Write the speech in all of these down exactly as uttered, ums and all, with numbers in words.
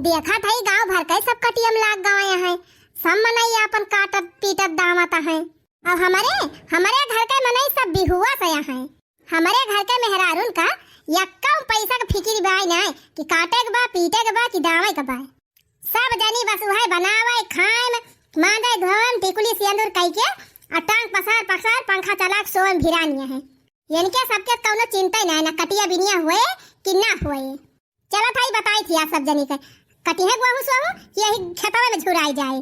देखत हई गाँव भर के सब कटियम लाग गए हैं, सब मनई आपन काटत पीटत दावत हैं। और हमरे, हमरे घर के मनई सब बिहुआ से हैं। हमरे घर के मेहरारून का यक्का पैसा के फिकिर बाय नाय कि काटे के बा, पीटे के बा कि दावे के बा। सब जनी बस उहे बनावे, खाए में, मांजे धोए में, टिकुली सिंदूर कई के, और टांग पसार पसार पंखा चला के सोए में भिरानिया है। इनके सबके कौनो चिंता ही ना, ना कटिया बिनिया हुए कि ना हुए। चलत हई बताई थी आज सब जनी के, कटी है गोहूँ सोहूँ कि यही खेतवे में झुराई जाए।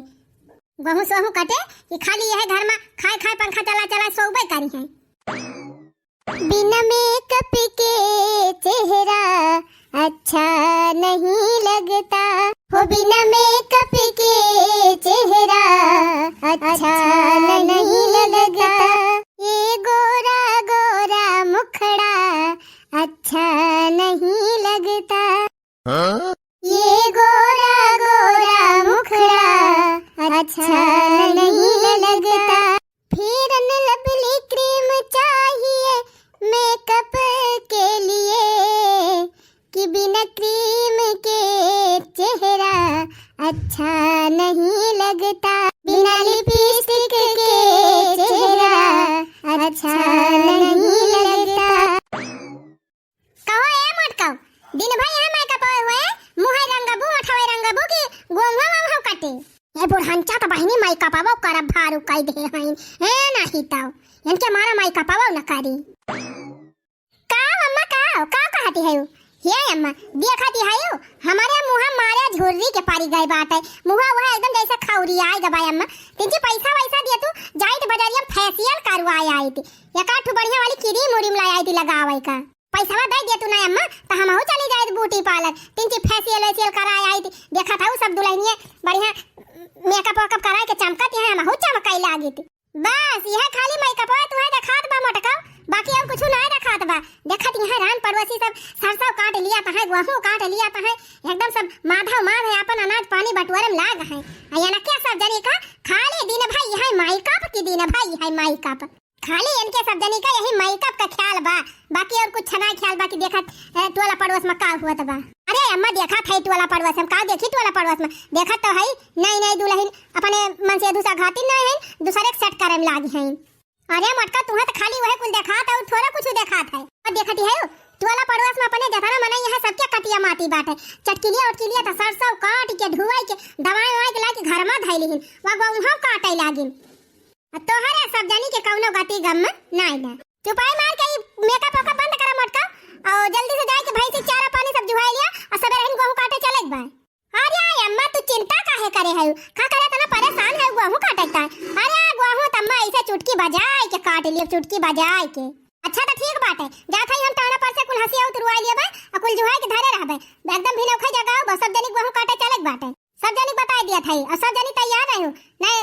गोहूँ सोहूँ कटे कि खाली यह घर में खाए खाए पंखा चला चला सोबे करी है। बिना मेकअप के चेहरा अच्छा नहीं लगता, हो बिना मेकअप के चेहरा अच्छा नहीं लगता, ये गोरा गोरा मुखड़ा अच्छा नहीं लगता। हाँ? ये गोरा गोरा मुखड़ा अच्छा नहीं लगता। फेयर एंड लवली क्रीम चाहिए मेकअप के लिए, कि बिना क्रीम के चेहरा अच्छा नहीं लगता, बिना लिपस्टिक के चेहरा अच्छा नहीं लगता। कहो ए मोटकऊ, दिन भर यहाँ मेकअप हुए, मुँह रंगबू, ओठवे रंगबू कि गोंगा वंगा काटे? ए बुढ़ंचा त बहिनी मेकअपवा करब भारू कई दे हईन। ए नाही तऊ, इनके मारा मेकअपवा न करी। का अम्मा, का, का कहती है? हे अम्मा, देखती है, हमारे मुँह मारे झुर्री के परी गई बात है। मुँह वह एकदम जैसे खौरी आई गबा अम्मा। तिनची पैसा वैसा दिए तू, जाइत बजरिया में फेशियल करवाए आई थी। एक आठ ठो बढ़िया वाली क्रीम उरीम ले आई थी लगावे का। पैसवा दे दिया तू ना अम्मा, त हमहू चली जाइत ब्यूटी पार्लर। तिनची फेशियल वेशियल कराए आई थी। देखत हऊ सब दुल्हनिए बढ़िया मेकअप वेकअप कराए के चमकत है, हमहू चमकाई लागित। बस यह खाली मेकअपवा तुहे देखात बा मोटका, बाकी और कुछ नहीं देखात बा। देखत यहाँ रान पड़ोसी सब सरसों काट लिया त है, गोहूँ काट लिया त है, एकदम सब माधव माध है, अपन अनाज पानी बटोरे में लाग है। आ ये ना क्या सब जनी का खाली दिन भर यह मेकअप की दिन भर यह मेकअप। खाली इनके सब जनी का यही मेकअप का ख्याल बा, बाकी और कुछ ना ख्याल बा कि देखत, ए, टोला पड़ोस में का हुआ बा। अरे अम्मा, देखत है टोला पड़ोस में, का देखी टोला पड़ोस में? देखत तो है, नई नई दुल्हन अपने मन से दूसरा घाती नहीं है, दूसरे के सेट करे में लागी है। अरे मोटका, तुहे तो खाली वही कुल देखात है, थोड़ा कुछ देखात है। और देखती है टोला पड़ोस में अपने जतना मनई यहाँ सबके कटिया माटी बाटे, चटकिलिया उटकिलिया त सरसों काट के धुआई के दवाई ववाई के लाके घर में धैली हिन, वह गोहूँ काटे लागिन। आ तोहरे सब जनी के कौनो गति गम नाई ना। चुपाई मार के ई मेकअप वेकअप बंद करा मोटका, और जल्दी से जाए के भैंसी चारा पानी सब जुहाई लिया, और सबेरे हिन गोहूँ काटे चले के बा। अरे अम्मा, तू चिंता काहे करे है? का करे इतना परेशान है गोहूँ काटे का? अरे गोहूँ त अम्मा ऐसे चुटकी बजाए के काट लियो, चुटकी बजाए के। अच्छा त ठीक बाटे, जात है हम टाना पर से कुल हंसिया उतरवा लिया बा, और कुल जुहाई के धरे रहबे। एकदम भिनौखे जगाओ बा, सब जनी गोहूँ काटे चले के बाटे। सब जनी बताई दिया था, और सब जनी तैयार रहो, नहीं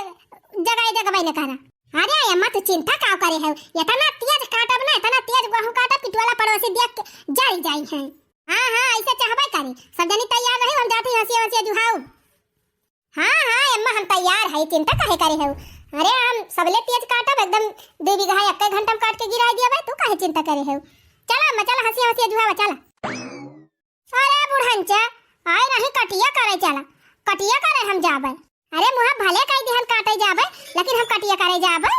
जगाए जगबे न करा। अरे अम्मा, तू चिंता का करे है? इतना तेज काटब ना, इतना तेज गोहूँ काटब कि टोला पड़ोसी देख के जल जाई है। हाँ हाँ, ऐसे चाहबे करी। सब जनी तैयार रहो, हम जाते हैं हंसिया वंसिया जुहाऊ। हाँ हाँ अम्मा, हम तैयार है, चिंता काहे करे है? अरे हम सबले तेज काटब, एकदम दो बीघा एक घंटा में काट के गिरा दिया भाई, तू काहे चिंता करे है? चला अम्मा, चला हंसिया वंसिया जुहावा, चला। अरे बुढ़ंचा, आए नहीं कटिया करे चला, कटिया करे हम जाबे। अरे मुँह भले कई दिहन काटे जाबे, लेकिन हम कटिया करे जाबे।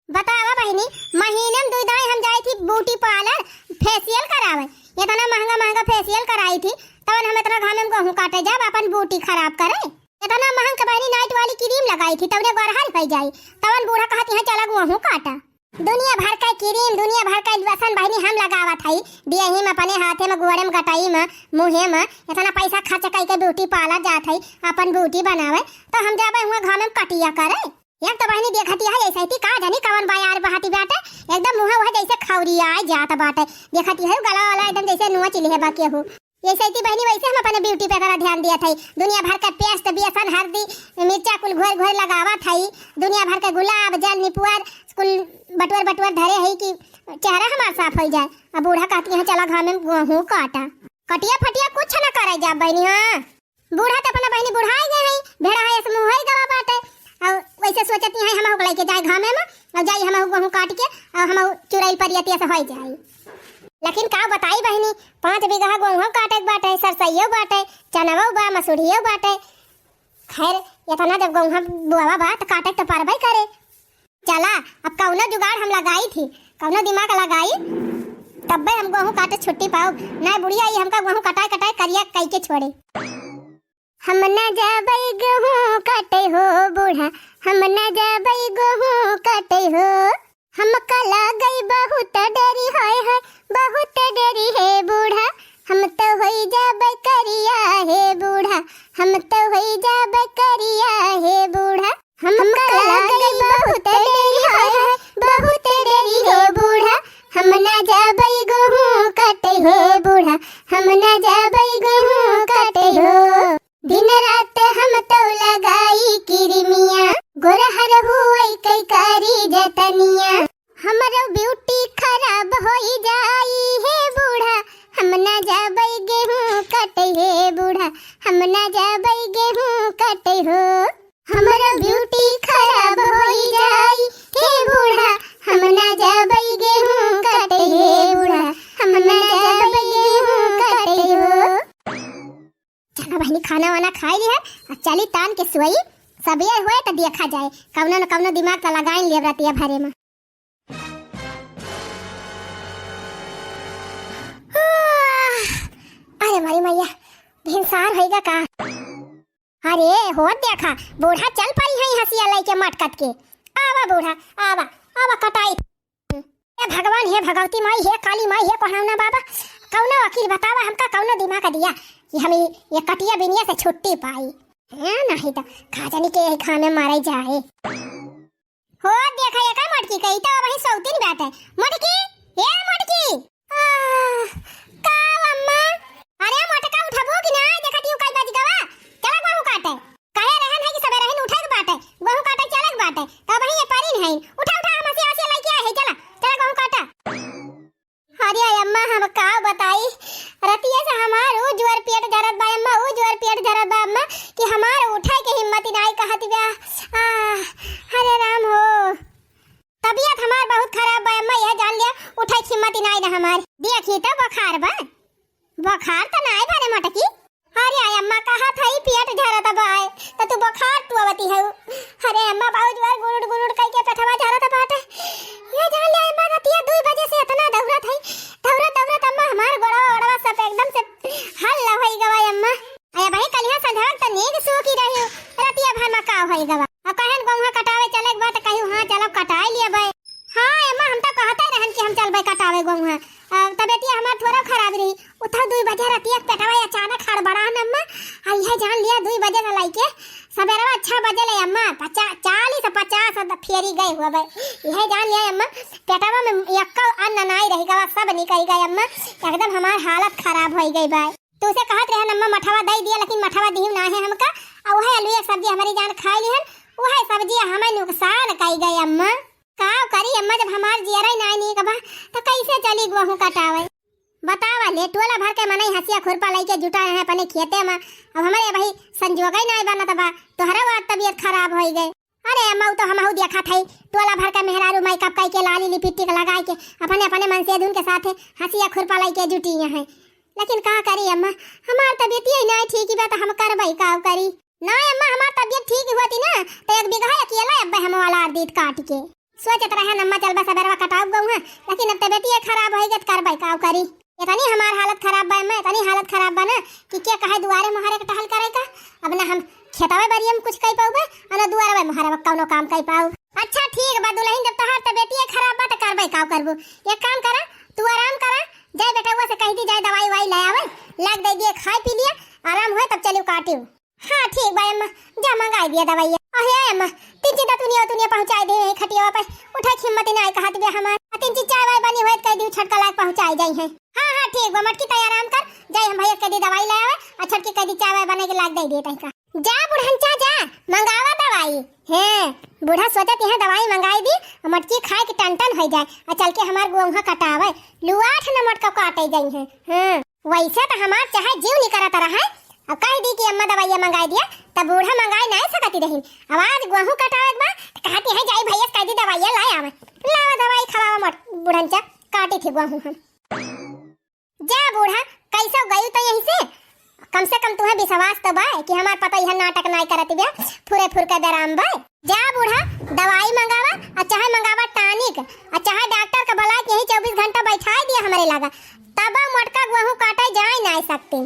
बतावा बहिनी, महीने में दुई दाई हम जाई थी ब्यूटी पार्लर फेशियल करावे, इतना महंगा महंगा फेशियल कराई थी, तवन हम इतना घाम में गोहूँ काटे जाब अपन ब्यूटी खराब करे? इतना महंग के बहिनी नाइट वाली क्रीम लगाई थी, तवने गोरहर हो जाई, तवन बूढ़ा कहती है चला गोहूँ काटा। दुनिया भर का क्रीम, दुनिया भर का लोशन बहिनी हम लगावत हई, देही में, अपने हाथे में, गोड़े में, गटई में, मुँहे में, इतना पैसा खर्च कई के ब्यूटी पार्लर जात हई, अपन ब्यूटी बनावे, तो हम जाबे हुआ घाम में कटिया करे। एक तो बहिनी देखती है ऐसे ही का जानी कवन बायार बहाती बाटे, एकदम मुँह वह जैसे खौरिया जात बाटे। देखती है गला वाला एकदम जैसे नोच लिहे बा केहू। ऐसे ही बहिनी वैसे हम अपने ब्यूटी पे करा ध्यान दिया था। दुनिया भर का पेस्ट, बेसन, हल्दी, मिर्चा कुल घोर घोर लगावा था। दुनिया भर के गुलाब जल निपुअर कुल बटुअर बटुअर धरे है कि चेहरा हमार साफ हो जाए। अब बूढ़ा कहती है चला घाम में गोहूँ काटा। कटिया फटिया कुछ न करे जा बहिनी। हाँ, बूढ़ा तो अपना बहिनी बुढ़ाई गए हैं, भेड़ा है ऐसे मुँह है गवा बाटे। और वैसे सोचती है हम होक लेके जाए घामे में, और जाई हम गोहूँ काट के, और हम चुड़ैल परियतिया से हो जाए। लेकिन का बताई बहिनी, पाँच बीघा गोहूँ काटे के बाटे, सरसइयो बाटे, चनवो बा, मसूरियो बाटे। खैर, इतना जब गोहूँ बोआवा बा, त काटे के त परबे करे। चला, अब कौनो जुगाड़ हम लगाई थी, कौनो दिमाग लगाई, तब्बे हम गोहूँ काटे छुट्टी पाउब। नाहीं बुढ़िया, ई हमका गोहूँ कटाए कटाए करिया कई के छोड़े। हम ना जाबै गोहूँ काटे हो बूढ़ा, हम ना जाबै गोहूँ काटे हो। हमका लागै बहुत डरी, हाय हाय, बहुत डरी हे बूढ़ा। हम तो होई जाबै करिया हे बूढ़ा, हम तो होई जाबै करिया हे बूढ़ा। हमका लागै बहुत डरी, हाय हाय, बहुत डरी हे बूढ़ा। हम ना जाबै गोहूँ काटे हे बूढ़ा, हम ना जाबै गोहूँ काटे हो। दिन रात हम तो लगाई किरमिया, गोरहर हुवै कै करी जतनिया। हमरो ब्यूटी खराब होई जाई हे बूढ़ा, हम ना जाबै गेहूँ काटे हे बूढ़ा, हम ना जाबै गेहूँ काटे हो। हमरो ब्यूटी खराब होई जाई हे बूढ़ा, हम ना जाबै गेहूँ काटे हे बूढ़ा, हम ना जाबै गेहूँ काटे हो। चला बहिनी, खाना वाना खाई लिहे, अब चली तान के सोई, सबेर होए त देखा जाए, कौनो न कौनो दिमाग त लगाई लेब रतिया भरे में। आह, अरे मारी मैया, भिनसार होइगा का? अरे होत देखा, बूढ़ा चल परी है हंसिया लइके मटकत के। आवा बूढ़ा, आवा, आवा कटाई। हे भगवान, हे भगवती माई, हे काली माई, हे कोहावना बाबा, कौनो अकील बतावा हमका, कौनो दिमाग दिया कि हम ई, ये कटिया बिनिया से छुट्टी पाई। हैं, नहीं तो खा जानी के यही घामे मारे जाए। हो देखा, ये का मोटकी कही तो वही सौतीन बाटे। मोटकी, ए मोटकी। आह, का अम्मा? अरे मोटका उठबू कि ना? देखा ती कई बज गवा। चला गोहूँ काटे। कहे रहन है कि सबेरहिन उठे के बाटे, गोहूँ काटे चले के बाटे, तब वही ये परिन है। उठा, उठा, हम हंसिया, हंसिया लइके आए हैं, चला, चला गोहूँ काटा। अरे अम्मा, हम का बताई, रतिया से हमार ऊ जोर पेट झरत बा अम्मा, ऊ जोर पेट झरत बा अम्मा, कि हमार उठे के हिम्मत ही नाई कहत बा। आह, अरे राम हो, तबियत हमार बहुत खराब बा अम्मा, यह जान लिया, उठे के हिम्मत ही नाई ना हमार। देखी तो बुखार बा, बुखार तो नाई बा रे मोटकी। अरे अम्मा, कहत हई पेट झरत बाय, त तू बुखार टुअवती हऊ। अरे अम्मा, बहुत बार गुरुड़ गुरुड़ कई के पेटवा झरत बाटे। ये जान ले अम्मा, रतिया दुई बजे से इतना दौड़त हई, दौड़त दौड़त अम्मा हमार गोड़वा ओड़वा सब एकदम से हल होई गवा अम्मा। अरे भाई, कलिया संझवा त नींद सूखी रही हो, रतिया भर में का होई गवा। अब कहन गोहुआ कटावे चले के बा त कहू, हाँ चलो कटाई लिए भाई। हाँ अम्मा, हम तो कहते रहन कि हम चलबे कटावे गोहुआ। अब तबियतिया हमार थोड़ा खराब रही, उठा दुई बजे रतिया के पेटवा अचानक हड़बड़ा न अम्मा, आ इहे जान लिया दुई बजे से लइके सबेरवा छह बजे ले अम्मा पचा-, चालीस पचास त फेरी गए हुआ बे। इहे जान लिया अम्मा, पेटवा में यक्का अन्न नाई रही गवा, सब निकल गए अम्मा, एकदम हमार हालत खराब होई गई बा। तू से कहत रहे अम्मा मठवा दई दिया, लेकिन मठवा दिहू ना है हमका, आ उहे आलू एक सब्जी हमारी जान खाई लिहन, उहे सब्जी हमें नुकसान कई गए अम्मा। का करी अम्मा, जब हमार जियरा ही नाई नीक बा, त कैसे चली गोहूँ कटावे? बतावा ले, टोला भर के मनई हंसिया खुरपा लइके जुटा है अपने खेते में। अब हमरे भाई संजोग ही नाई बनत बा, तोहरा बात तबियत खराब होई गए। अरे अम्मा, उ तो हमहू देखत हई, टोला भर के मेहरारू मेकअप कई के, लाली लिपस्टिक लगाई के, अपने अपने मनसेधुन के साथे हंसिया खुरपा लइके जुटी हैं। लेकिन का करी अम्मा, हमार तबियत ही नाई ठीक बा, त हम करबई का करी? ना अम्मा, हमार तबियत ठीक होती ना, त एक बीघा अकेला अब्बे हम वाला आर दीत काट के। सोचत रहे अम्मा, चलबा सबेरवा कटाउब गोहुआ, लेकिन अब तबियतिये खराब होई गत, करबै का करी। इतनी हमार हालत खराब बा अम्मा, इतनी हालत खराब बा ना कि के कहे दुआरे मोहरे के टहल करे का। अब ना हम खेतवे बरिये में कुछ कई पाउबे, और ना दुआरे मोहरे में कौनो काम कई पाउब। अच्छा ठीक बा दुल्हन, जब तोहार तबियतिये खराब बा त करबै का करबू। एक काम करा, तू आराम करा, जाए बेटवा से कह दी, जाए दवाई वाई ले आवे, लाग दे दिए, खाए पी लिए, आराम हुए तब चलियो काटियो। हाँ ठीक बा अम्मा, जा मंगाई दिया दवाई। अहे अम्मा, तीन चीज दुनिया दुनिया पहुँचाई दे रही खटियावा पे, उठे के हिम्मत ही ना कहत बे हमार। आ तीन चीज चाय वाय बनी होए त कह दी छटका लाग पहुँचाई जाई है। हाँ हाँ ठीक बा, मटकी तैयार आराम कर, जाई हम भैया कह दी दवाई ले आवे, आ छटकी कह दी चाय वाय बने के लाग दे दिए तनिका। जा बुढ़न चा जा, मंगावा दवाई। हैं, बूढ़ा सोचत यहाँ दवाई मंगाई दी, आ मटकी खाए के टन टन हो जाए, आ चल के हमार गोंहा कटावे, लुआठ न मटका काटे जाई है। हाँ। वैसे त हमार चाहे जीव निकरत रहे, अब कह दी कि अम्मा दवाइया मंगाई दिया, त बूढ़ा मंगाई नाय सकती रही। अब आज गोहूँ कटावे के बा, त कहती है जाई भैया से कह दी दवाइया लाए आवे। लावा दवाई खवावा मोट बुढ़न चा, काटी थी गोहूँ हम। जा बूढ़ा, कैसो गयू तो यहीं से, कम से कम तुहे विश्वास तो बा कि हमार पतोहिया नाटक नाय करत बिया, फुरे फुर के बेराम बा। जा बूढ़ा, दवाई मंगावा, और चाहे मंगावा टॉनिक, और चाहे डॉक्टर का बुलाए के यहीं चउबीस घंटा बैठाए दिया हमरे लगा, तब मोटका गोहूँ काटे जाए ना सकती।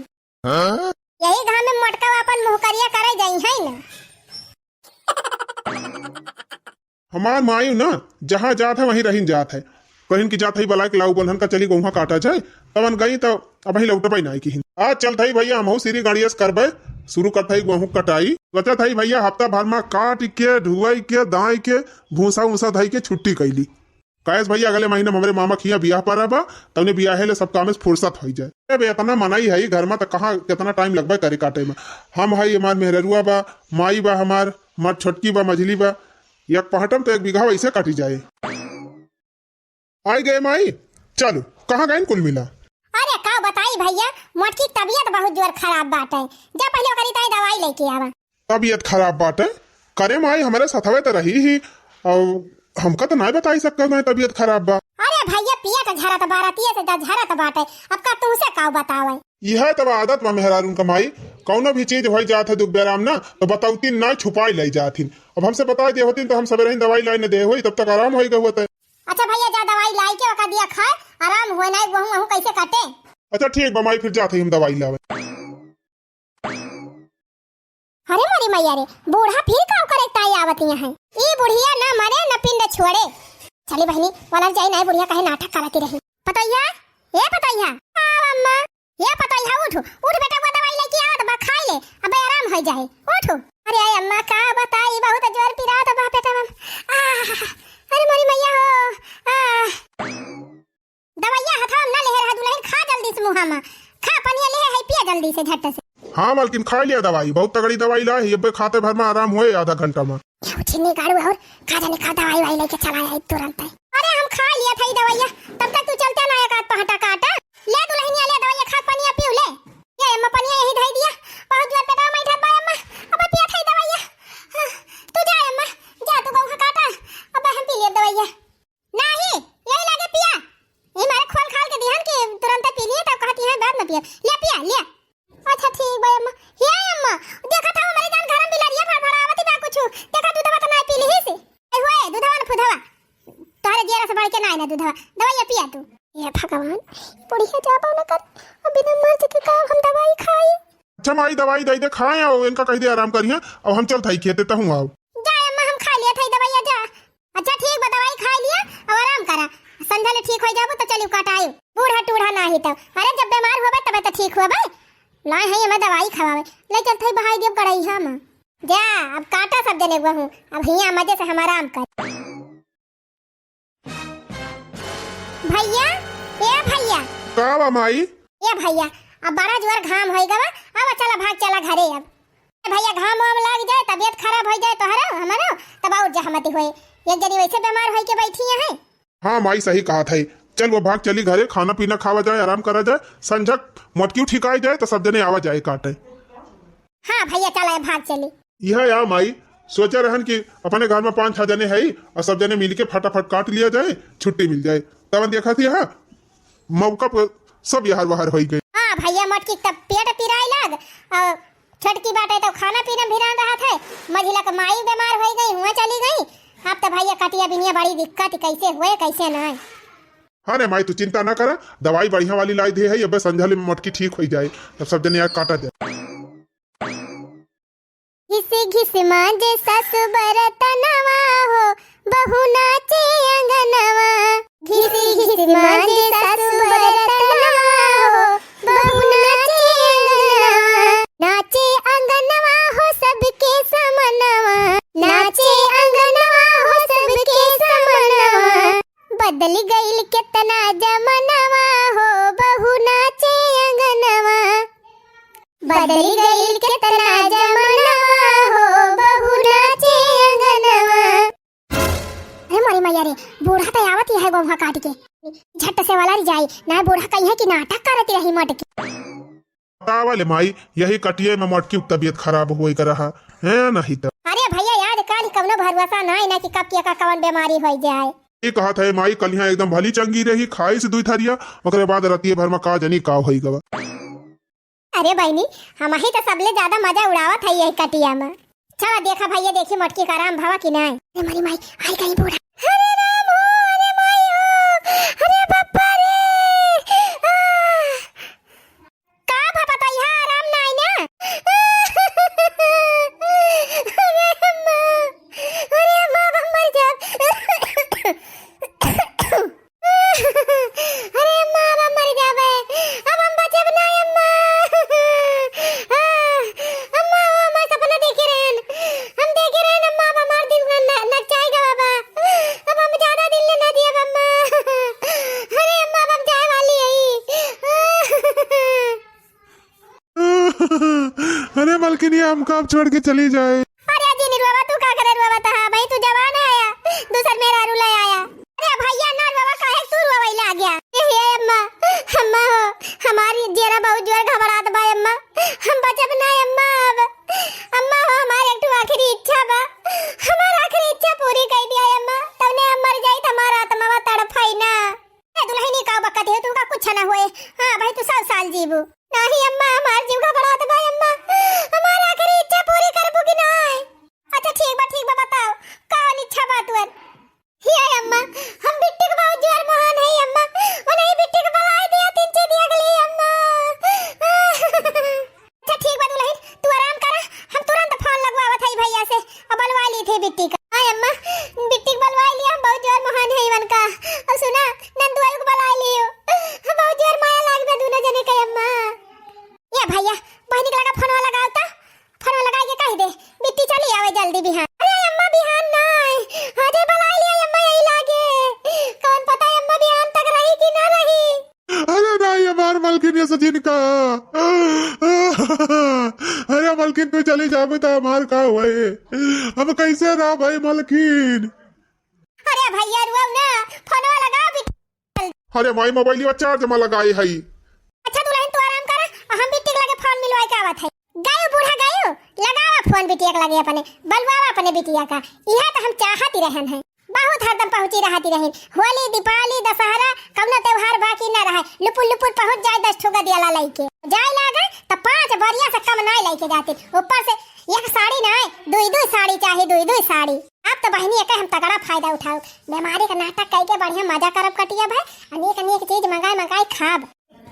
हाँ? यही घाम में मोटका अपन मुहकरिया करे जाई है ना। हमार माई ना जहाँ जात है वहीं रहिन जात है। कहिन की जात है बलाय के लाऊ बन्हन का चली गोहूँ काटा जाए। तवन गई तो अबहीं लौटबे नाई किहिन। आज चलत हई भैया हमहू श्री गणेश करबे, शुरू करत हई गोहूँ कटाई। सोचत हई भैया हफ्ता भर में काट के, ढुआई के, दाई के, भूसा उसा धई के छुट्टी कैली। कहेस भैया अगले महीने में हमरे मामा खिया बियाह परा बा, तउने बियाहे ले सब काम से फुर्सत होई जाए। अबे इतना मनई है घर में तो कहाँ कितना टाइम लगबे करे काटे में। हम है हमार मेहररुआ बा, माई बा हमार, हमार छोटकी बा, मझली बा, एक पहटम तो एक बीघा वैसे काटी जाए। आई गए माई, चलो, कहाँ गइन कुल मिला? अरे का बताई भैया, मोटकी के तबीयत बहुत जोर खराब बाटे। जा पहले ओकरी ताई दवाई लेके आवा। तबीयत खराब बाटे? करे माई, हमरे सथवे त रही ही, और हमका त नाय बताई सकत ना तबीयत खराब बा। अरे भैया, पेट झरत बा, रतिये से द-, झरत बाटे, अब का तुमसे का बतावे? यह तब आदत बा मेहरारून का माई, कौनो भी चीज होई जात है दुख बेराम ना, तो बतौती ना, छुपाई लाई जात हिन। अब हमसे बताई दे होती तो हम सबेरे ही दवाई लाई न दे होई, तब तक आराम होई गए होते। अच्छा भैया, जा दवाई लाई के ओका दिया खाए, आराम होए ना, गोहूँ वहूँ कैसे काटे। अच्छा ठीक बा माई, फिर जात ही हम दवाई लावे। अरे मोरी मैया रे, बूढ़ा फिर का करे ताई आवत यहाँ है? ई बुढ़िया ना मरे न पिंड छोड़े। चली बहिनी, वलर जाई ना, बुढ़िया कहे नाटक करती रही। पतोहिया, ए पतोहिया, आओ अम्मा। ए पतोहिया उठ, उठ बेटा, वो दवाई लेके आवत बा, खाई ले, अबे आराम हो जाए, उठ। अरे अम्मा का बताई, बहुत जोर पिरात बा पेटवा में। आह, अरे मोरी मैया हो, आह। दवाइया हथवा में ना लेहे रहा दुलहिन, खा जल्दी से मुँहा में। खा पनिया लेहे है, पिया जल्दी से झट से। हाँ मालकिन, खा लिया दवाई, बहुत तगड़ी दवाई ला है, ये खाते भर में आराम होए आधा घंटा में। ये उठी नहीं गाड़ू और का जाने का दवाई वाई लेके चला आई तुरंत है। अरे हम खा लिया था ये दवाइया, तब तक तू चलते ना एक आध पहटा काटा। ले दुलहिनिया ले दवाइया खा, पनिया पीऊ ले। ये अम्मा पनिया यही धई दिया, बहुत जोर पेटवा में धर बा अम्मा, अब पिया था ये दवाइया। हाँ, तू जा अम्मा, जा तू गोहूँ काटा, अब हम पी लिया दवाइया। नाही, यही लागे पिया। ये मारे खोल खाल के दिहन कि तुरंत पी लिए, तब कहती है बाद में पिया। ले पिया, ले। अच्छा ठीक बा अम्मा। हे अम्मा, देखा था हमारे जान घर में बिलरिया फड़फड़ावत बा कुछ। देखा दूधवा तो ना पी ली से। ए हुए, दूधवा न फुधवा। तोहरे जियरा से बढ़ के ना है ना दूधवा। दवाई पिया तू। हे भगवान, बुढ़िया जाबो न कर। अब बिना मर्द के का हम दवाई खाई? अच्छा माई, दवाई दे दे, खाए और इनका कह दे आराम करिए, और हम चलत हई खेते, तहूँ आओ। जा अम्मा, हम खा लिया था दवाई, जा। अच्छा ठीक बा, दवाई खा लिया और आराम करा, संझा ले ठीक हो जाबो तो चलियो कटाई। बूढ़ा टूढ़ा नाही तो, अरे जब बीमार होबे तबे तो ठीक होबे। लाए हैं हमें दवाई खवावे, ले चलत हई बहाई देब कढ़ाई हम। जा, अब काटा सब जने गोहूँ, अब हियाँ मजे से हम आराम कर। भैया, ए भैया। का बा माई? ए भैया, अब बड़ा जोर घाम होई गवा, अब चला भाग चला घरे अब। ए भैया, घाम वाम लाग जाए, तबीयत खराब हो जाए तोहरो, हमरो, तब और जहमती होए। एक जनी वैसे बीमार होई के बैठी है। हाँ माई, सही कहा था। चल वो भाग चली घरे, खाना पीना खावा जाए, आराम करा जाए, संझक मोटकी ठिकाई जाए तो सब जने आवा जाए काटे। हाँ भैया, चला भाग चली। यह या माई, सोचे रहन कि अपने घर में पाँच छह जने है और सब जने मिलके फटाफट काट लिया जाए, छुट्टी मिल जाए। तब देखा थी, हाँ, मौका पर सब यहर वहर होई गए। हाँ भैया, मोटकी तब पेट पिराए लाग और छोटकी बाटे तो खाना पीना भिरान रहत है, मझिला के माई बीमार होई गई, हुआ चली गई। अब तो भैया कटिया बिनिया बड़ी दिक्कत, कैसे हुए कैसे ना। हाँ रे माई, तू चिंता ना करा, दवाई बढ़िया वाली लाई दे है, अबे संझा ले मोटकी ठीक होई जाए, तब सब जने यार काटा जाए। घिस घिस मांजे सासु बरतनवा हो, बहू नाचे अंगनवा। घिस घिस मांजे सासु बरतनवा हो, बहू नाचे अंगनवा। नाचे अंगनवा हो सबके समनवा, नाचे अंगनवा हो सबके समनवा। बदल गइल केतना जमनवा हो, बहू नाचे अंगनवा। बदल गइल केतना जमनवा हो, बहू नाचे अंगनवा। अरे मोरी मैया रे, बूढ़ा तो आवत ही है गोहूँ काट के। झट से वाला री जाई, ना बूढ़ा कही है कि नाटक करत रही मटकी। बतावा ले माई, यही कटिए में मोटकी तबीयत खराब होई कर रहा है, नहीं तो। अरे भैया, आज काल कौनो भरोसा ना है ना कि कब के का कौन बीमारी होई जाए। ई कहत है माई कलिहाँ एकदम भली चंगी रही, खाइस दुई थरिया, ओकरे बाद रतिये भर में का जनी का होई गवा। अरे बहिनी, हमही त सबले ज्यादा मजा उड़ावत हई यही कटिया में। चला देखा भइया, देखी मोटकी का आराम भवा कि नाय। अरे मारी माई, आई गई बूढ़ा। अरे राम हो, अरे माई हो, अरे बप्पा रे। आह! का भा बताई, हाँ, आराम नाय ना। अरे अम्मा, अरे अम्मा, अब हम मर जाब। अरे अम्मा, अब हम मर जाबे, अब हम बचब ना अम्मा। अम्मा, ओ हमार सपना देखे रहन, हम देखे रहन अम्मा, अब हमार दिन न-, नचाई गवा बा। अब हम ज्यादा दिन ले ना जियब अम्मा। अरे अम्मा, अब हम जाए वाली हई। अरे मलकिनिया, हमका अब छोड़ के चली जाए। अरे जिन रुआवा, तू का करे रुआवा तहा भाई, तू जवान है या दूसर मेहरारू ले आया। अरे भइया ना रुआवा, काहे तू रुआवा लाग गया? ए हे अम्मा, अम्मा हो, हमारी जेरा बहुत जोर घबरात बा अम्मा, हम बचब ना अम्मा अब। अम्मा हो, हमार एक ठो आखिरी इच्छा बा, हमार आखिरी इच्छा पूरी कर दिया अम्मा, तब ने हम मर जाई त हमार आत्मा तड़फाई ना। ए दुल्हनी का बकत है, तुमका कुछ ना होए। हाँ भाई, तू सौ साल जीबू। नाही अम्मा, हमार जीव घबरात बा अम्मा, हमार आखिरी इच्छा पूरी करबू कि नाय? अच्छा ठीक बा, ठीक बा, बताओ कौन इच्छा बा तुअर? हे अम्मा, हम बिट्टी के बहुत जोर मोहान है अम्मा, वो नहीं बिट्टी के बुलाई दिया तीन चीज अगली अम्मा। अच्छा ठीक बा दुल्हन, तू आराम करा, हम तुरंत फोन लगवावत हई भइया से, अब बलवा ली थी बिट्टी का। हाँ अम्मा, बिट्टी के बलवा लिया, हम बहुत जोर मोहान है इवन का। और सुना, नंदुआई को बलवा लियो, हम बहुत जोर माया लाग बा दोनों जने के अम्मा। या भइया, बहिनी के लगा फोनवा लगाओ ता, फोनवा लगाई के कह दे, बिट्टी चली आवे जल्दी बिहान। अरे अम्मा बिहान नाय, अरे बलवा लिया अम्मा यही लागे, कौन पता अम्मा बिहान तक रही कि ना रही। अरे नाही, हमार मलकिन ये सचिन का। अरे मलकिन, तू चली जाबे त हमार का होए? हम कैसे रह भाई मलकिन? अरे भइया रुआओ ना, फोनवा लगाओ भी। अरे माई, मोबाइल चार्ज में लगाए हई। अच्छा दुल्हन, तू आराम करा, हम बिटिया के लगे फोन मिलवाए के आवत है। गयो बूढ़ा गयो, लगावा फोन बिटिया के लगे अपने, बलवावा अपने बिटिया का। इहे तो हम चाहत ही रहन है। बहुत हरदम पहुँची रहती रही। होली, दीपावली, दशहरा, कौनो त्योहार बाकी न रहे। लुपुर लुपुर पहुँच जाए दस ठो गदियाला लइके। जाए लागे त पाँच बरिया से कम नाय लइके जाती। ऊपर से एक साड़ी नाय, दुई दुई साड़ी चाही, दुई दुई साड़ी। अब तो बहिनी एके हम तगड़ा फायदा उठाओ। बीमारी का नाटक कइके बढ़िया मजा करब कटिया भाई। अनेक अनेक चीज मंगाए मंगाए खाब।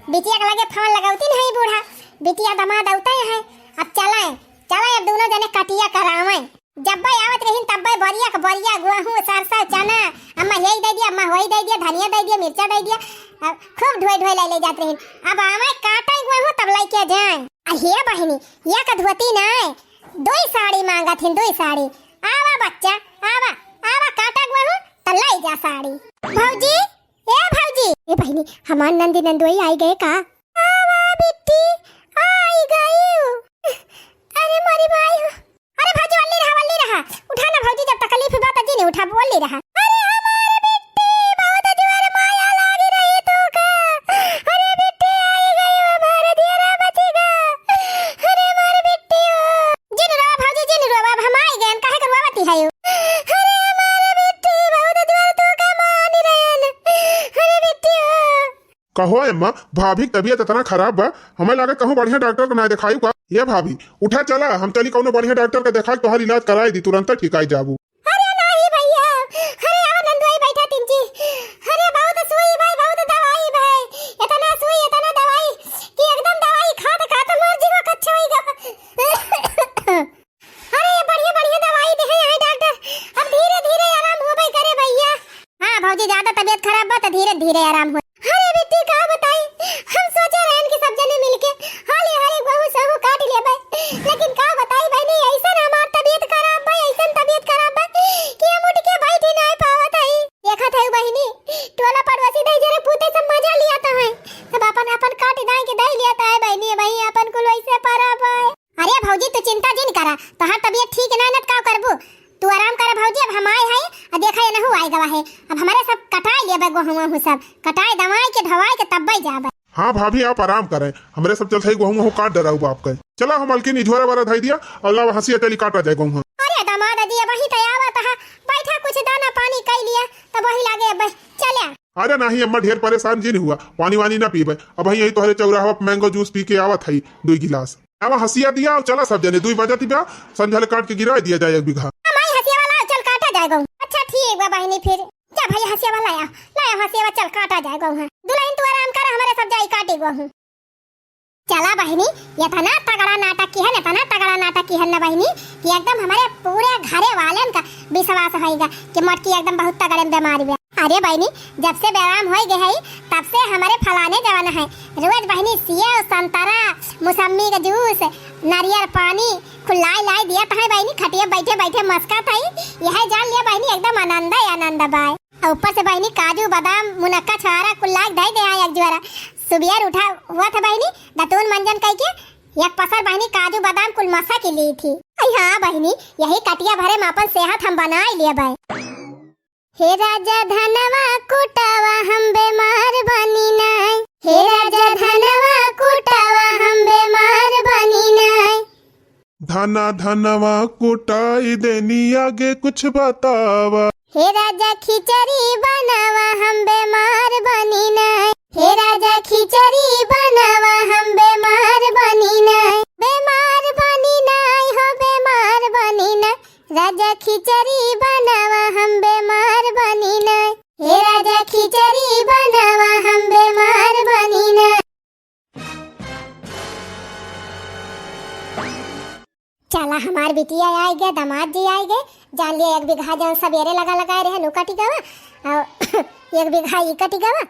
बिटिया के लगे फोन लगौती नहीं बूढ़ा। बिटिया दमाद औते हैं। अब चलाए, चलाए अब दोनों जने कटिया करावे। जब्बे आवत रहिन तब्बे बरिया के बरिया, गोहूँ, सरसों, चना, अम्मा यही दे दिया, अम्मा वही दे दिया, धनिया दे दिया, मिर्चा दे दिया, अब खूब ढोए ढोए ले ले जात रहिन। अब आवे काटे गोहूँ तब लइके जाए। आ हे बहिनी, एक धोती नाय, दुई साड़ी मांगत हिन, दुई साड़ी। आवा बच्चा, आवा, आवा काटा गोहूँ त ले जा साड़ी। भौजी, ए भौजी, ए बहिनी, हमार नंदी नंदोई आई गए का? आवा बिट्टी, आई गई। अरे मोरी माई हो। अरे भौजी, वल्ली रहा, वल्ली रहा। उठा ना भौजी, जब तकलीफ बा त जी नहीं उठा, वल्ली रहा। अरे हमार बिट्टी, बहुत जोर माया लागी रही तू का। अरे बिट्टी आई गई, हमार दियरा बची गा। अरे हमार बिट्टी हो। जिन रवा भौजी, जिन रवा, अब हम आई गए, काहे करवावती है यू? अरे हमार बिट्टी, बहुत जोर तू का मानी रहन। अरे बिट्टी हो। कहो अम्मा, भाभी की तबीयत इतना खराब बा, हमें लागे कहूँ बढ़िया डॉक्टर को ना दिखाई का। ये भाभी, उठा चला, हम चली कौनो बढ़िया डॉक्टर का दिखाई, तोहार इलाज कराई दी, तुरंत ठीक आई जाबू। अरे नाही भैया, अरे आओ नंदुआई बैठा तिनची। अरे बहुत सुई भाई, बहुत दवाई भाई, इतना सुई, इतना दवाई कि एकदम दवाई खात खात मोर जीवा कच्चा होई गा। अरे, ये बढ़िया, बढ़िया दवाई दे हैं यहाँ डॉक्टर। अब धीरे, धीरे आराम होबे करे भैया। हाँ भौजी, ज्यादा तबीयत खराब बा त धीरे, धीरे आराम हो। अरे बिट्टी, का बताई, हम सोचे रहन कि सब जने मिलके हाली, हाली गोहूँ सोहूँ काट लेबे, लेकिन का बताई बहिनी, ऐसन हमार तबीयत खराब बा, ऐसन तबीयत खराब बा कि हम उठ के बैठ ही नहीं पावत हई। देखत हई बहिनी, टोला पड़ोसी दई जरे पूते सब मजा लियात है, सब अपन अपन काट दाई के दई लियात है बहिनी, वही अपन कुल वैसे परब है। अरे भौजी, तू चिंता जिन करा, तोहार तबीयत ठीक ना, न त का करबू? तू आराम करा भौजी, अब हम आए हई, आ देखा ये नहु आए गवा है, अब हमारे सब कटाए लेबे गोहूँ वोहूँ सब, कटाए दवाई के धवाई के तब्बे जाबे। हाँ भाभी, आप आराम करें, हमरे सब चलत हई गोहूँ वोहूँ काट डराऊ बाप के। चला हम मलकिन इधोरा वाला धई दिया, और लावा हंसी अटेली काटा जाए गोहूँ। अरे दामाद जी, अबहीं त आवत हा, बैठा कुछ दाना पानी कइ लिया, तब वही लागे अब चल्या। अरे नाहीं अम्मा, ढेर परेशान जिन हुआ, पानी वानी ना पीबे। अबहीं यही तोहरे चौराहवा पे mango juice पी के आवत हई दुइ गिलास। आवा हँसिया दिया अउर चला सब जने, दुइ बजत बा, संझा ले काट के गिराइ दिया जाए एक बीघा। हाँ माई, हँसिया वाला चल काटा जाए गहूँ। अच्छा ठीक बा बहिनी, फिर जा भइया हँसिया वाला लाया, लाया हँसिया वाला चल काटा जाए गहूँ। हाँ दुलहिन तू आराम कर, हमरे सब जाई काटी गहूँ। चला बहिनी, एतना तगड़ा नाटक किहन, एतना तगड़ा नाटक किहन ना बहिनी कि एकदम हमरे पूरे घरे वालन का विश्वास होइगा कि मोटकी एकदम बहुत तगड़े में बीमार बा। अरे बहिनी, जब से व्यायाम होइ गए है, तब से हमरे फलाने जवन है, रोज बहिनी सेव, संतरा, मौसम्मी का juice, नारियल पानी, कुल लाई लाई दिया तहै बहिनी, खटिया बैठे बैठे मस्का थई। यह जान लिया बहिनी, एकदम आनंद ही आनंद बाय। और ऊपर से बहिनी काजू, बादाम, मुनक्का, छुआरा कुल लाग धई दे आए एक जोरा। सुबियर उठा हुआ था बहिनी, दतून मंजन कई के एक पसर बहिनी काजू, बादाम कुल मसा के ली थी। अई हाँ बहिनी, यही कटिया भरे में अपन सेहत हम बनाई लिया बाय। हे राजा धनवा कुटावा हम बीमार बनी नाय। हे राजा धनवा कुटावा हम बीमार बनी नाय। धना धनवा कुटाई देनी आगे कुछ बतावा। हे राजा खिचड़ी बनावा हम बीमार बनी नाय। हे राजा खिचड़ी बनावा हम बीमार बनी नाय। बीमार बनी नाय हो बीमार बनी नाय। राजा खिचड़ी बनावा हम बीमार बनी नाय। हे राजा खिचड़ी बनावा हम बीमार बनी नाय। चला हमार बिटिया आइ गए, दामाद जी आइ गए। जान लिया एक बीघा जौन सबेरे लगा लगाए रहे उ कटि गवा, और एक बीघा ई कटि गवा,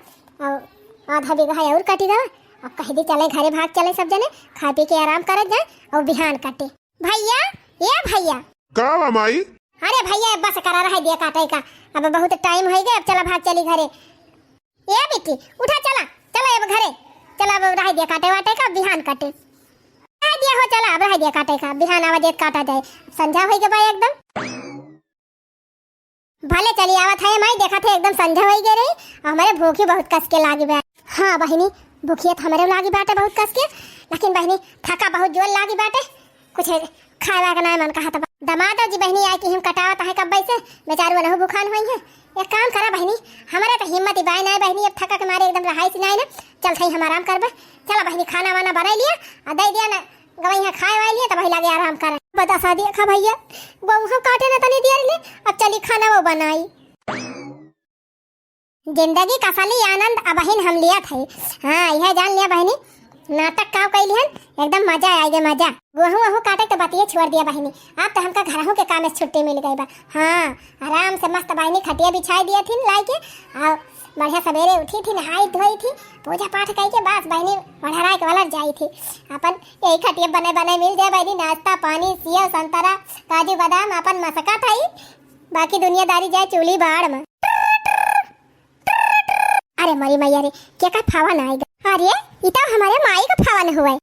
और आधा बीघा और कटि गवा। अब कह दी चले घरे भाग चले सब जने, खा पी के आराम करत जाए और बिहान कटे। भइया, ए भइया। का बा माई? अरे भइया, बस करा रहे दिया काटे का, अब बहुत time होइ गए, अब चला भाग चली घरे। ए बिट्टी, उठा चला, चला अब घरे, चला अब रहे दिया काटे वाटे का, बिहान कटे। रहे दिया हो, चला अब रहे दिया काटे का, बिहान आवा देत काटा जाए, संझा होइ गए बा एकदम। भले चली आवत है माई, देखत है एकदम संझा होइ गए रही, और हमरे भूखी बहुत कस के लागी बा। हाँ बहिनी, भूखिया तो हमरे लागी बाटे बहुत कस के, लेकिन बहिनी थका बहुत जोर लागी बाटे, कुछ खाए वाए का नाय मन कहत बा। दमादो जी बहिनी आए कि हम कटावत है कब्बे से, बेचारू वनहु भूखान होई है। एक काम करा बहिनी, हमरे तो हिम्मत ही बाय नाय बहिनी, अब थका के मारे एकदम रहाई सी नाय ना, चल थई हम आराम करबे। चला बहिनी खाना वाना बनाई लिया, आ दे दिया ना, गवैया खाए वाए लिए, तब वही लगे आराम करे। बता सा दिया खा भइया, गहूँ काटे न तनी देर ले, अब चली खाना वो बनाई। जिंदगी का असली आनंद अबहिन हम लियत है। हाँ, यह जान लिया बहिनी, नाटक का कइली हन, एकदम मजा आइ गए, मजा। गहूँ वहूँ काटे तो बतिये छोड़ दिया बहिनी, अब तो हमका घरहू के काम से छुट्टी मिल गई बा। हाँ, आराम से मस्त बहिनी खटिया बिछाई दिया थी लाई के, और बढ़िया सबेरे उठी थी, नहाई धोई थी, पूजा पाठ कई के बस बहिनी ओढ़राई के वाला जाई थी। अपन यही खटिया बने बने मिल जाए बहिनी, नाश्ता पानी, सेव संतरा, काजू बादाम, अपन मसका थाई, बाकी दुनियादारी जाए चूल्ही बाड़ में। अरे मरी मैया रे, के का फोन आइगा? अरे, ई तो हमरे माई का फोन हुए।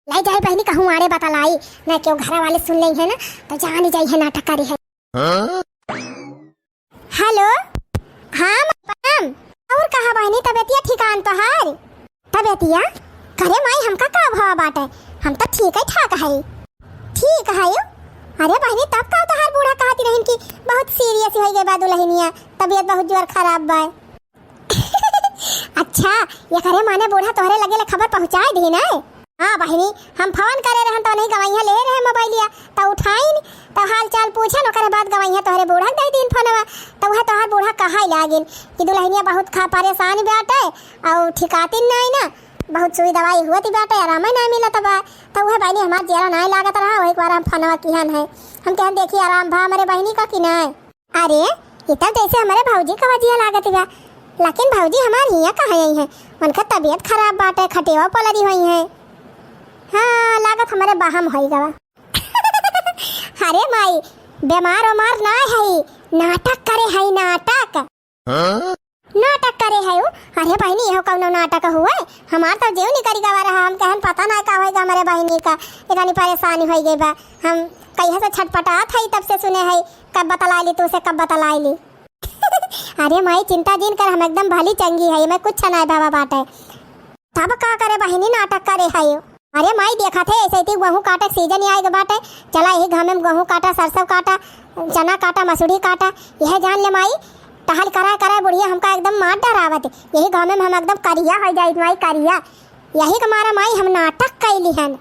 लाई जाए बहिनी कहूँ आड़े बतलाई, ना केहू घरा वाले सुन लेई है ना, तो जान ही जाई है नाटक करी है। हाँ? हेलो, हाँ प्रणाम। और कहा बहिनी, तबियतिया ठिकान तोहार? तबियतिया? करे माई, हमका का भवा बाटे, हम तो ठीक है ठाक है। ठीक है यो? अरे बहिनी, तब का तोहार बूढ़ा कहती रहिन कि बहुत serious होइ गए बा दुलहिनिया, तबियत बहुत जोर खराब बा। अच्छा, ये करे माने बूढ़ा तोहरे लगे ले खबर पहुँचाए दी ना? हाँ बहिनी, हम फोन करे रहन तो नहीं गवैया ले रहे मोबाइलिया, तो उठाइन, तो हाल चाल पूछन, ओकरे बाद गवैया तोहरे बूढ़ा के दे दीन फोनवा, तो वह तोहार बूढ़ा कहा लागिन कि दुलहिनिया बहुत खा परेशान बाटे, और ठिकातिन नहीं ना, बहुत सुई दवाई हुआ थी बाटे, आराम नहीं मिलत बा, तो वह बहिनी हमार जियरा नहीं लागत रहा, वही बार हम फोनवा किहन है, हम कहन देखी आराम भा हमरे बहिनी का कि नहीं। अरे, ई तो जैसे हमरे भौजी का वजिया लागत बा, लेकिन भौजी हमार हियाँ कहाँ आई हैं? उनका तबियत खराब बाटे, खटिया पलरी हुई हैं। हाँ, लागत हमरे बहम होई गवा। अरे माई, बीमार उमार ना है, नाटक करे है, नाटक। हाँ? नाटक करे है वो। अरे बहिनी, यहो कौनो नाटक हुए? हमार तो जीव निकरी गवा रहा, हम कहन पता ना का होएगा हमरे बहिनी का, इतनी परेशानी होई गई बा। हम कहिया से छटपटात है, तब से सुने है, कब बतलाई ली तू से, कब बतलाई ली। अरे माई, चिंता जिन कर, हम एकदम भली चंगी है, मैं कुछ ना बाबा बाटे। तब का करे बहिनी, नाटक करे है। अरे माई, देखत है, ऐसे ही गोहूँ काटे के सीजन ही आए के बाटे। चला, यही घामे में गोहूँ काटा, सरसों काटा, चना काटा, मसूरी काटा, यह जान ले माई, टहल कराए कराए बुढ़िया हमका एकदम मार डरावत। यही घामे में हम एकदम करिया हो जाइत माई, करिया। यही के मारा माई हम नाटक कैली हन।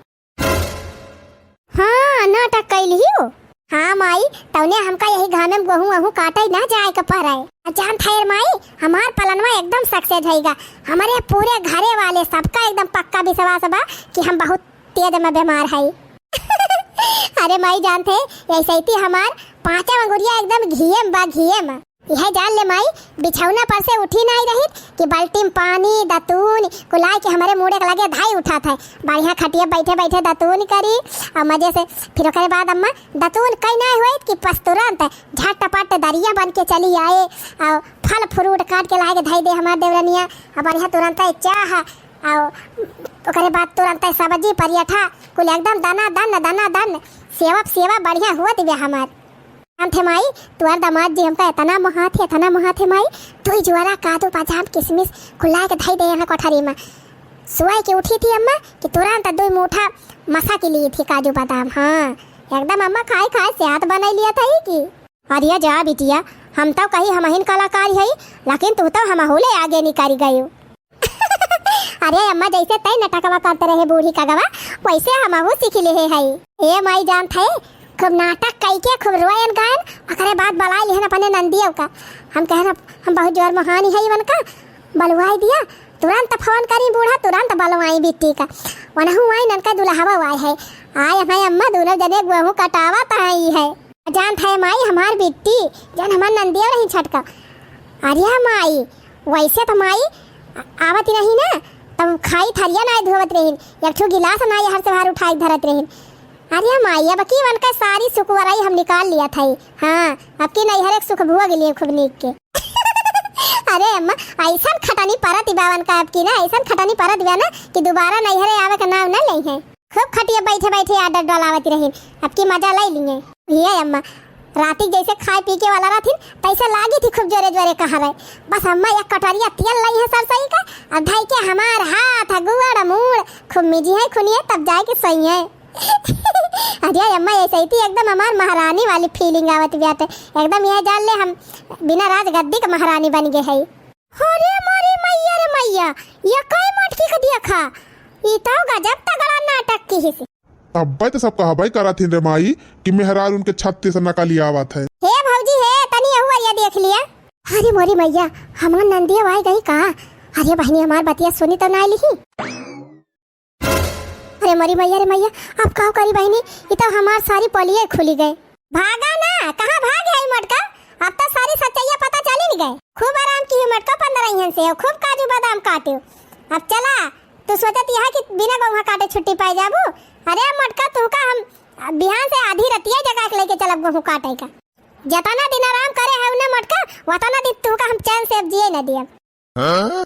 हाँ, नाटक कैली ही हो। हाँ माई, तौने हमका यही घामे में गोहूँ वहूँ काटे ना जाए के पड़े। आ जान थायर माई, हमार पलनवा एकदम सक्सेस होइगा। हमारे पूरे घरे वाले सबका एकदम पक्का विश्वास बा कि हम बहुत तेज में बीमार है। अरे माई, जान थे, ऐसे ही हमार पाँचों अंगुरिया एकदम घिये में बा, घिये में। यह जान ले माई, बिछौना पर से उठी नाई रहित कि बाल्टी में पानी, दतून, कुलाय के हमरे मूड़े के लगे धाई उठात है। बढ़िया खटिया बैठे बैठे दतून करी और मजे से। फिर ओकरे बाद अम्मा दतून कई नाई होइत कि पस तुरंत झटपट दरिया बन के चली आए और फल फ्रूट काट के लाए के धई दे हमार देवरनिया। और बढ़िया तुरंत चाह और ओकरे बाद तुरंत सब्जी पराठा कुल एकदम दना दन, दना दन, सेवा सेवा बढ़िया हुआ दिव्या हमार। हम थे माई, तुअर दामाद जी हमका इतना मोहात है, इतना मोहात है माई। तू ही जुआरा काजू बादाम किशमिश कुल्ला के धई दे यहाँ कोठरी में। सुबह के उठी थी अम्मा कि तुरंत दो मुठा मसा के लिए थी काजू बादाम। हाँ, एकदम अम्मा खाए खाए सेहत बनाई लिया था ही की। अरे जा बिटिया, हम तो कही हमहिन कलाकार है, लेकिन तू तो हमहू ले आगे निकल गई। अरे अम्मा, जैसे तय नटकवा करते रहे बूढ़ी का गवा, वैसे हमहू सीख ले है। ए माई, जान थे, खूब नाटक कई के खूब रोयन गायन, ओकरे बाद बलाए लिहन अपने नंदियों का। हम कहन हम बहुत जोर महानी है इवन का, बलवाई दिया। तुरंत फोन करी बूढ़ा, तुरंत बलवाई बिट्टी का। वनहू आई ननका दुल्हवा आए है। आए हमारे अम्मा दोनों जने गोहूँ कटावा ताई है। जान थे माई, हमार बिट्टी, जान हमार नंदिया नहीं छटका। अरे माई, वैसे तो माई आ-, आवत रही ना, तब खाई थरिया ना धोवत रही, एक ठो गिलास ना हर से बाहर उठाई धरत रही। अरे माई, अब की उनका सारी सुकवराई हम निकाल लिया था। हाँ, अब की नैहर एक सुख भोग लिए खूब नीक के। अरे अम्मा, ऐसन खटानी परत बा उनका अब की ना, ऐसन खटानी परत बा ना कि दोबारा नैहरे आवे का नाम ना ले है। खूब खटिया बैठे बैठे आर्डर डलावत रही, अब की मजा ले लिए। ये अम्मा, राती जैसे खाए पी के वाला रहथिन, तैसे लागी थी खूब जोरे जोरे कहा रहे। बस अम्मा एक कटोरिया तेल लाई है सरसई का, अब धई के हमार हाथ, गुड़, मूड़, खूब मिजी है खुनिए, तब जाए के सही है। अरे अम्मा, ऐसे ही थी एकदम हमार महारानी वाली फीलिंग आवत बाटे। एकदम यह जान ले हम बिना राजगद्दी के महारानी बन गए है। अरे मारी मैया रे मैया, ये कई मटकी के देखा, ई तो गजब तगड़ा नाटक की हिस। अब्बे तो सब कहबे करत हिन रे माई कि मेहरार उनके छत्तीस नकली आवत है। हे भौजी हे, तनी यहू अरिया देख लिया। अरे मोरी मैया, हमार नंदिया आई गई का? अरे बहनी, हमार बतिया सुनी तो ना लिही। अरे मोरी मैया रे मैया, अब का करी बहनी, ई तो हमार सारी पोलिये खुली गए। भागा ना, कहाँ भाग है ई मोटका? अब तो सारी सच्चाइया पता चली न गए। खूब आराम की मोटका पंद्रह से, खूब काजू बादाम काटियो। अब चला, तू सोचत यह कि बिना गोहूँ काटे छुट्टी पाए जाबू? अरे मोटका, तू का हम बिहान से आधी रतिया जगा के लेके चलब गोहूँ काटे का। जतना दिन आराम करे है ना मोटका, वतना दिन तू का हम चैन से अब जिए न दियब। हाँ?